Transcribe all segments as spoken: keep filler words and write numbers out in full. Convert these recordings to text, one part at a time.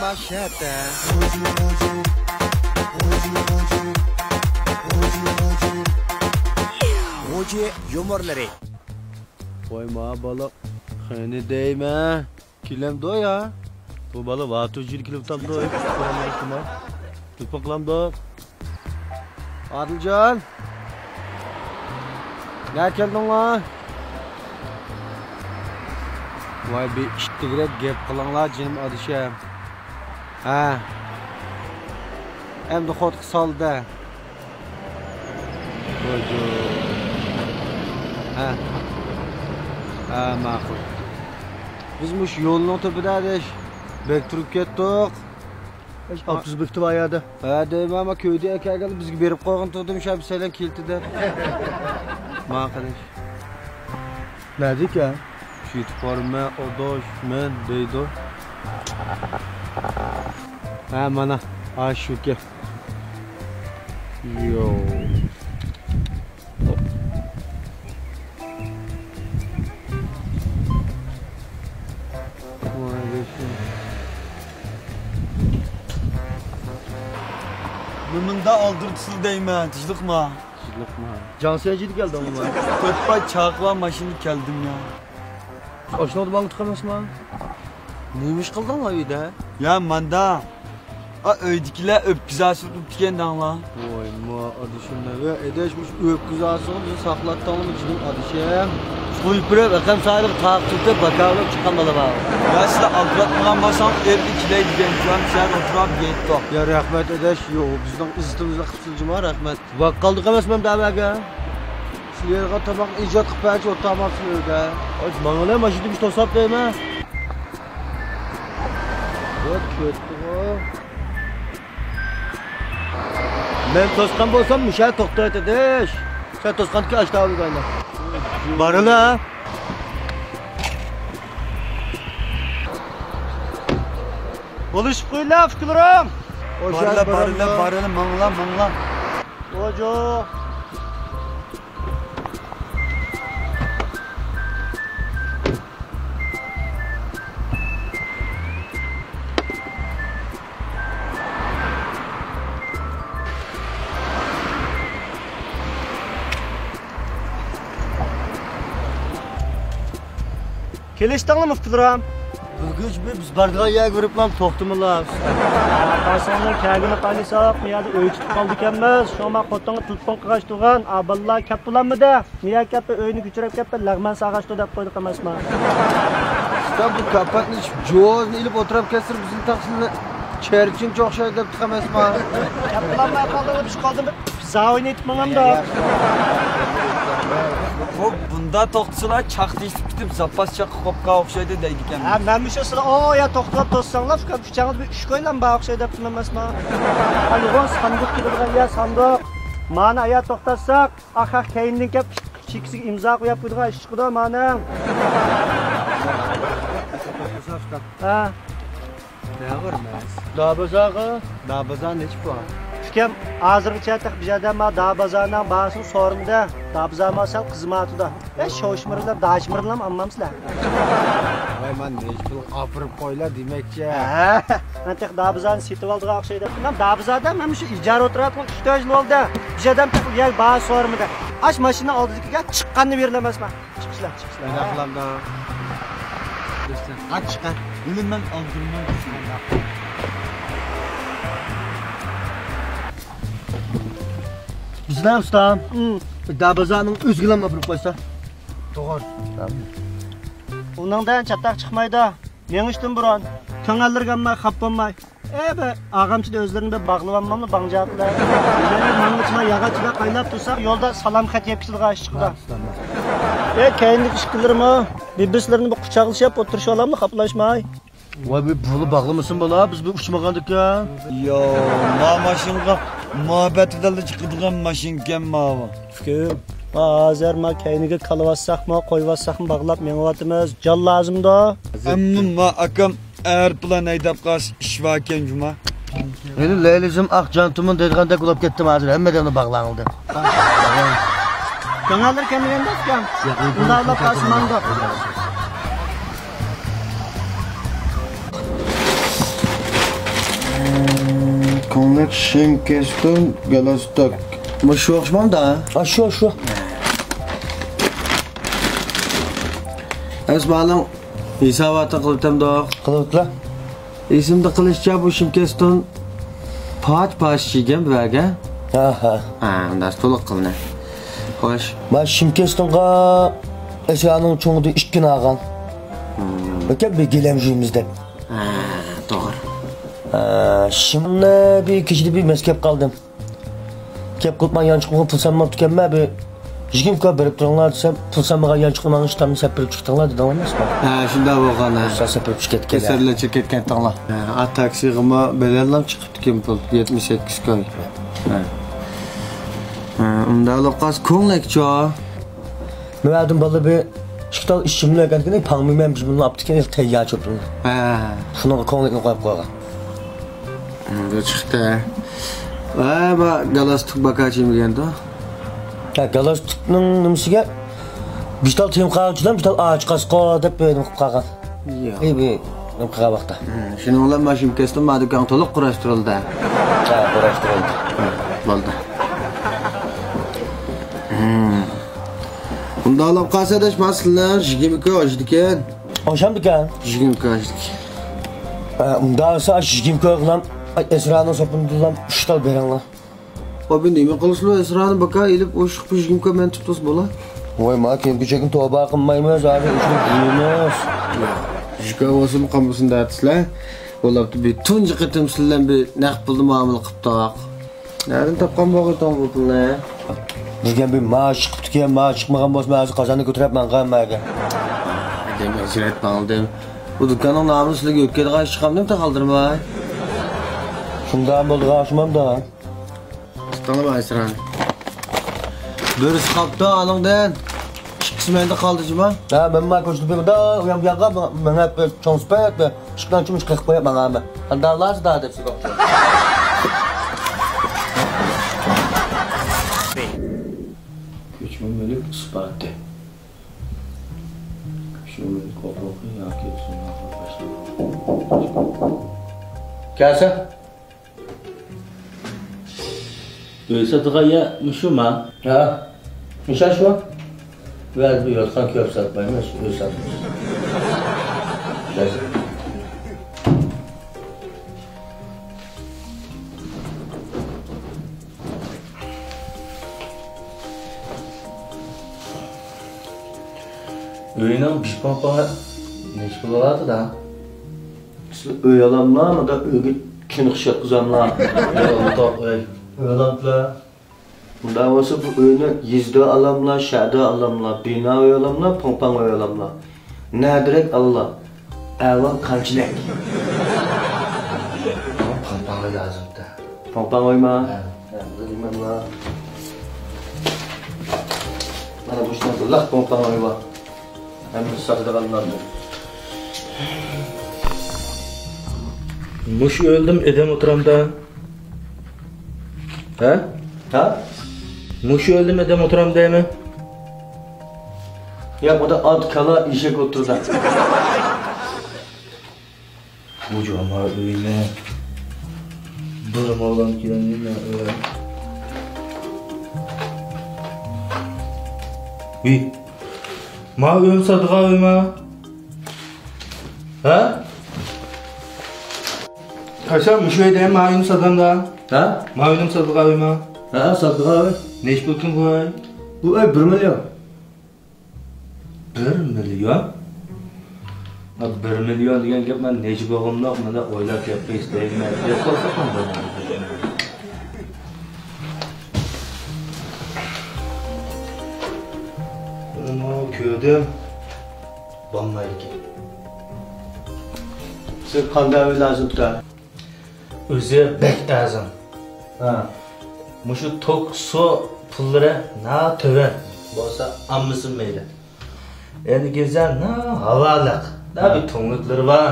ماشەتە. غۇجى يۇمۇرلىرى. ۋاي ما بالا، قېنى دەيمەن. كېلەمدۇ يا؟ بۇ بالا ۋاتۇجىل كېلىپ تامدۇ. تېلېفون قىلامدۇ. ئادىلجان! نە كەلدىڭلار؟ ۋاي، بىر ئىتتىكرەك گەپ قىلىڭلار، جېنىم ئادىشەم. ھە. ئەمدى خوتقا سالدى. ۋاجو. ھە. ھە، ماقۇل. بىز مۇشۇ يولنىڭ تۈپىدە ئاداش. بەك تۇرۇپ كەتتۇق. ئاپتوبۇس بېكىتى بار يەردە. ھە، دەيمەن، مانا كۆيدى ئەكەلگەن، بىزگە بېرىپ قويغىن تۇردۇم، شۇ بىسەيلەن كېلتى دەپ. ماقۇل ئىش. نەدىكەن؟ شۇ يېتىپ بارىمەن، ئاداش، مەن دەيدۇ. ھە، مانا، ھا شۇكەن. يو. مۇندا ئالدىرتىسىز دەيمەن، تىنچلىقما؟ تىنچلىقما؟ جان سەنجىدە كەلدىڭمۇ؟ تۆت پاي چاقىۋا ماشىنىدا كەلدىم يا. ئاشۇنىڭدا ماڭا تۇق ئەمەسما؟ نېمە ئىش قىلدىڭلار ئۆيدە؟ يا ماندا. ئا، ئۆيدىكىلەر ئۆپكە زاسىغا تۇرۇپتىكەن دەڭلار. ۋاي ما ئادىشىم، ۋە ئەدەش، مۇشۇ ئۆپكە زاسىغا بىزنى ساقلاتتىڭلارمۇ جېنىم ئادىشىم؟ قويۇپ بېرىپ، ئەقەم ساھىبىغا تاقىتىپ، ۋاكالىتىپ چىققان بالا بار. يا سىلەر ئالدىراتمىغان بولساڭ، ئېرىدە كېلەي دېگەن جان شەھەردە ئولتۇرۇپ يەيتتۇق. يا رەھمەت ئەدەش، يو، بىزنىڭ ئىززىتىمىزنى قىپسىلجىما، رەھمەت. ۋاق قالدۇق ئەمەسمۇ دەۋەگە؟ سىلەرگە تاماق ئىجاد قىلىپ بەرچى ئولتۇرماپسىلەر ئۆيدە. ئاي، ماڭىلە، ماشىنىدا مۇشۇ توساپ دەيمەن. ۋاي، كۆتتىغۇ. مەن توسقان بولسام، مۇشۇ يەردە توختايتتىش. سەن توسقاندىكى ئاشتا ئالدىدا ئايلان. بارىلا. بولۇشۇپ قويلا، ئۇكىلىرىم. بارىلا، بارىلا، بارىلا، ماڭلا، ماڭلا. ۋاجو. كېلىشتىڭلارمۇ ئۇكىلىرىم؟ بۈگۈن بىز بارىدىغان يەرگە بېرىپلا توختىمىلا. قارىساڭلار كەلگىنى قاينىساق، بۇ يەردە ئۆي تۇتۇپ قالىدىكەنمىز. شۇڭا خوتۇنغا تېلېفون قىلغاچ تۇرغان، ئا بالىلار كەپ بولالمىدى. نىيە كەپتۇ، ئۆينى كۆچۈرۈپ كەپتۇ، لەغمەن ساغاشتۇ دەپ قويدۇق ئەمەسما؟ ئۇستا، بۇ كاپاتنى ئىچىپ، جوزىنى ئېلىپ ئولتۇرۇپ كەتسىلا، بىزنى تاقسىنى چېرىكچىنچە ئوخشايدۇ دەپتۇق ئەمەسما؟ كەپ بولالماي قالدىڭلار، بىز قالدىن بىر زاۋۇينى ئېيتىپ ماڭامدۇ؟ بۇ بۇندا توختىسىلا، چاق تېشىپ كېتىپ، زاپاس چاققا قوپقان ئوخشايدۇ دەيدىكەن. ھە، مەن مۇشۇ سىلەر ئۇ يا توختىتىپ توسساڭلار، ئۇكام، ئۇچاڭدا بىر ئۈچ كويلام بار ئوخشايدۇ دەپتىم ئەمەسما؟ ھە، يوغان ساندۇق كېلىدىغان يا ساندۇق. مانا يا توختاتساق، ئاخاق كەينىدىن كەپ چېكىسىگە ئىمزا قويۇپ قويىدىغان ئىش چىقىدۇ مانا. ھە. نەگە بارىمىز؟ دابازارغا. دابازار نەچچە پۇل؟ ئۇكام، ھازىرغىچە تېخى بىر يەردە ما دابازارنىڭ باھاسىنى سورىمىدى. دابازار ما سەل قىزىماتىدۇ. ئە، شوشمىرىلار، داشمىرىلارمۇ ئالمامسىلەر؟ ۋاي، مانا نەچچە پۇل ئاپىرىپ قويلا دېمەكچى. ھە، مەن تېخى دابازارنى سېتىۋالىدىغان ئوخشايدۇ. مانا دابازاردا مەن مۇشۇ ئىجارە ئولتۇراتقان ئۈچ تۆت يىل بولدى. بىر يەردە تېخى يەر باھا سورىمىدى. ئاش ماشىنا ئالدىدىكىگە چىققاننى بېرىلەمەسمەن. چىقىشلا، چىقىشلا. مانداق قىلامدا. ئاچ چىقە. بىلىمەن ئالدۇرماي. بىزلەر ئۇستام. دابازارنىڭ ئۆزىگىلا ئاپىرىپ قويسا. توغرا. ئۇنىڭدىن چاتاق چىقمايدۇ. مېڭىشتىن بۇرۇن كۆڭۈللىرىگە ئالماي، خاپا بولماي. ئە، بىر ئاغامچىدا ئۆزلىرىنى بىر باغلىۋالماملا، باڭجا قىلار. ماڭغۇچىلار ياغاچچىدا قايلاپ تۇرساق، يولدا سالام خەت يەپ كېتىدىغان ئىش چىقىدۇ. ئە، كەينىدىكى ئىككىلىرىمۇ بىر-بىرسىلىرىنى بىر قۇچاقلىشىپ ئولتۇرۇشۇۋالاملا، خاپىلاشماي. ۋاي، بىر پۇلى باغلىمىسۇن بالا، بىز بىر ئۇچمىغاندىكەن. يو، ما ماشىنىغا مۇھەببەت بىلەنلا چىقىدىغان ماشىنىكەن ماۋۇ. ئۇكام، ما ھازىر ما كەينىگە كالىۋاتساقمۇ، قويۇۋاتساقمۇ باغلاپ مېڭىۋاتىمىز. جان لازىمدۇ؟ ئەمما ما ئاكام ئەر پىلان ھەيدەپ قالسا ئىش باركەن جۇما. مېنى لەيلىزىم ئاق جان تۇمۇن دەيدىغاندەك بولۇپ كەتتىم ھازىر، ھەممە ئادەمنى باغلاڭلار دەپ. كۆڭۈللىرى كەلمىگەندە ئۇكام. ياق، ئۇنداق بولۇپ قالسا ماڭدۇق. كۆڭلەك شىم كەستون گالستۇك. مۇشۇ ئوخشىمامدا؟ ھە، شۇ، شۇ. ئەس بالىڭ ھېساباتىنى قىلىۋېتەمدۇق؟ قىلىۋېتىلا. ئېسىمدە قىلىشىچە، بۇ شىم كەستون پاچ-پاچ چىگەن بىرەرگە. ھە، ھە. ھە، ئۇنداق تولۇق قىلىنە. خوش. مانا شىم كەستونغا ئەسرانىڭ چوڭىدىن ئىككىنى ئالغان. بىكەم بىر گىلەم جۇيىمىز دەپ. ھە، توغرا. ھە، شىمنى بىر كېچىدە بىر مەس كەپ قالدىم. كەپ قىلىپ، ماڭا يانچۇقىمغا پۇل سالماپتىكەنمەن، بىر يىگىرمە كوي بېرىپ تۇرۇڭلار دېسەم، پۇل سالمىغان يانچۇقنى ماڭا شتامنى سەپ بېرىپ چىقتىڭلار دېدىڭ ئەمەسمۇ؟ ھە، شۇنداق بولغان، ھە. سەپ بېرىپ چىقىپ كەتكەن. كېسەرلەرچە كەتكەنتىڭلار. ھە، ئات تاكسىغىمۇ بېلەنلام چىقىپتىكەن پۇل، يەتمىش سەككىز كوي. ھە. ھە، ئۇنداق بولۇپ قالسا كۆڭلەكچۇ؟ مەۋەدىن بالا بىر ئىككى تال ئىچىملىك ئەكەلگىنى، پاڭمىمەن بىر مۇنۇ ئاپتىكەن، تەييار چوپۇن. ھە. شۇنىڭغا كۆڭلەكنى قويۇپ قويغان. بۇ چىقتى. ۋە، بۇ گالاستۇك باكاچى يېمىگەندۇ؟ ھە، گالاستۇكنىڭ نېمىسىگە بىر تال تېم قاغىچىدىن بىر تال ئاچ قاسقا دەپ بىر نېمە قىلىپ قالغان. ياق. ئەي، بىر نېمە قىلغان ۋاقىتتا. ھىم، شۇنىڭ بىلەن مانا شىم كەستون ما دۇكان تولۇق قۇراشتۇرۇلدى. ھە، قۇراشتۇرۇلدى. ھە، بولدى. ھىم. ئۇنداق بولۇپ قالسا، ئاداش، مانا سىلەر يىگىرمە كوي ئاشىدىكەن. ئاشامدىكەن؟ يىگىرمە كوي ئاشىدىكەن. ئە، ئۇنداق بولسا، ئاشۇ يىگىرمە كوي قىلام، ئاي، ئەسرانىڭ سوپۇنىدىنلا ئۈچ تال بېرىڭلار. ئابى، نېمە قىلىسىلەر؟ ئەسرانى باكا ئېلىپ، ئوشۇق بىر يىگىرمە كوي مەن تۇتۇپ بولا. ۋاي، ما كىيىم-كېچەكنى توبا قىلمايمىز، ھازىر ئىشنى جۇيىمىز. ياق، يىگىرمە كوي بولسىمۇ قالمىسۇن دەۋاتىسىلەر. بولۇپتۇ، بىر تۇنجى قېتىم سىلەر بىلەن بىر نەق پۇلدا مۇئامىلە قىپتۇق. نەدىن تاپقان بولغىيتىڭ بۇ پۇلنى؟ بىزگە بىر مائاش چىقىپتىكەن، مائاش چىقمىغان بولسا، مەن ھازىر قازاننى كۆتۈرۈپ ماڭغان مەگە. دېمە، ئەجرەت ماڭدىم. بۇ دۇكاننىڭ نامىنى سىلەرگە يۆتكەيدىغان ئىش چىقامدىمۇ تېخى قالدۇرماي؟ شۇنداق بولىدىغان ئىشمامدا. تۇتۇڭلار ئەسرانى. بىرسى قاپتۇ ئانىڭدىن. ئىككىسى مەندە قالدى جۇما. ھە، مەن ما كوچىدا بىر دا، ئۇيان بۇياققا مېڭىپ بىر چوڭ سۈپەت بىر ئىشىكنىڭ ئىچىنى قېقىپ قويۇپ ماڭارمەن. قانداقلارسىدا دەپ سېلىپ. كۆچمە مۈلۈك ئىسپاتى. كۆچمە مۈلۈك ھوقۇقى ياكى ئۇسۇلنى باشلىما. كەلسە. ئۆي ساتىدىغان يەر مۇشۇما؟ ھە، مۇشۇ شۇ. بۇ يەردە بىر يوتقان كۆپ ساتمايمىز، ئۆي ساتىمىز. ئۆينىڭ بىر پوڭ پوڭى نەچچە پۇل بولاتتى؟ سىز ئۆي ئالاملا، مۇنداق ئۆيگە چىنىقىش ياتقۇزاملا؟ ياق، ئۇنداق ئۆي. ئۆي ئالاملا. مۇنداق بولسا، بۇ ئۆينى يېزىدا ئالاملا، شەھەردە ئالاملا، بىنا ئۆي ئالاملا، پوڭپاڭ ئۆي ئالاملا؟ نەدىرەك ئاللا؟ ئەھۋال قانچىلىك؟ پوڭپاڭ ئۆي لازىمكەن. پوڭپاڭ ئۆيما؟ ھە. ھە، بىلمەملا. مانا مۇشۇنداق لىق پوڭپاڭ ئۆي بار. ھەممىسى ساتىدىغانلاردىن. مۇشۇ ئۆيدىمۇ ئادەم ئولتۇرامدا؟ ھە؟ ھە؟ مۇشۇ ئۆيدىمۇ ئادەم ئولتۇرامدا دەيمەن. ياق، بۇدا ئات، كالا، ئېشەك ئولتۇرىدۇ. بۇ جاما ئۆينى بىر مولان كېلىننى ئۆي. ۋىي. ما ئۆينى ساتىدىغان ئۆيما؟ ھە؟ قايسا مۇشۇ ئۆيدە ما ئۆينى ساتامدا؟ ھە؟ ما ئۆينى ساتىدىغان ئۆيما؟ ھە، ساتىدىغان ئۆي. نەچچە پۇلكىن بۇ ئۆي؟ بۇ ئۆي بىر مىليون. بىر مىليون؟ ھە، بىر مىليون دېگەن گەپ، مەن نەچچە بوغۇملۇق، مانا ئويلاپ گەپ قىلىش دەيمەن. گەپ قىلساق، مانا كۆردۈم. بولمايدىكەن. سىز قانداق ئۆي لازىمكەن؟ ئۆزى بەك ئەرزان. ھە. مۇشۇ توك، سۇ پۇللىرى ناھايىتى تۆۋەن بولسا، ئالمىسىمۇ مەيلى. ئەنە گېزەر ناھايىتى ھاۋالىق، ناھايىتى ھە. تۈڭلۈكلىرى بار.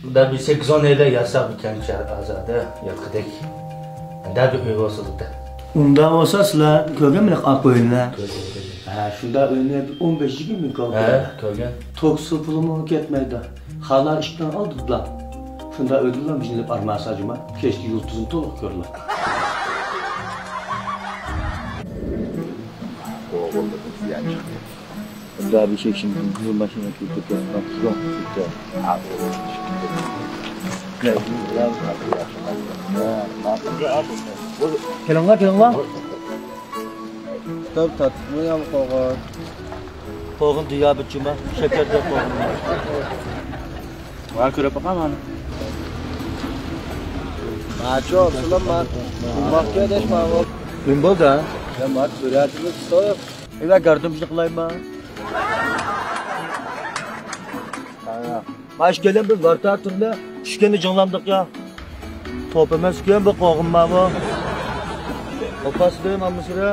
مۇنداق بىر سەككىز ئون ئايلار ياتساق، بىر كەنت شەھەر ئازادە ياتقۇدەك. مۇنداق بىر ئۆي بولسا بولدى. ئۇنداق بولسا، سىلەر كۆرگەنمىدىڭلار ئاق ئۆينى؟ كۆردۈم، كۆردۈم. ھە، شۇنداق ئۆينى بىر ئون بەش يىگىرمە مىڭ كوي ھە، كۆرگەن. توك سۇ پۇلىمۇ كەتمەيدۇ. خالا ئىشىكنىڭ ئالدىدىلا. شۇنداق ئۆيدىلا مىجىلىپ ئارماسا جۇما، كەچتە يۇلتۇزنى تولۇق كۆرىلا. Daha bir şey şimdi, kızıl maşına kıyıp tutuyor. Bak, kızıl kıyıp tutuyor. كېلىڭلار، كېلىڭلار. كىتاب تارتىپمۇ يا قوغۇن؟ قوغۇن دىيابېت جۇما، شېكەردە قوغۇن. مانا كۆرۈپ باقاي مانا. ماچۇ، سالام، ما. بۇماق كەدەش ماۋۇ. نېمە بولدى؟ يا، ما كۆرەتىمىز سوق. ئەگەر گاردىمچىلىق قىلايما. ماش كېلىن بىز ۋارتا تۈرنى چۈشكەننى جىڭلاندۇق يا. توپ ئەمەسكەن بۇ قوغۇنما بۇ. ئوپاسلىم ئاممىسىرە.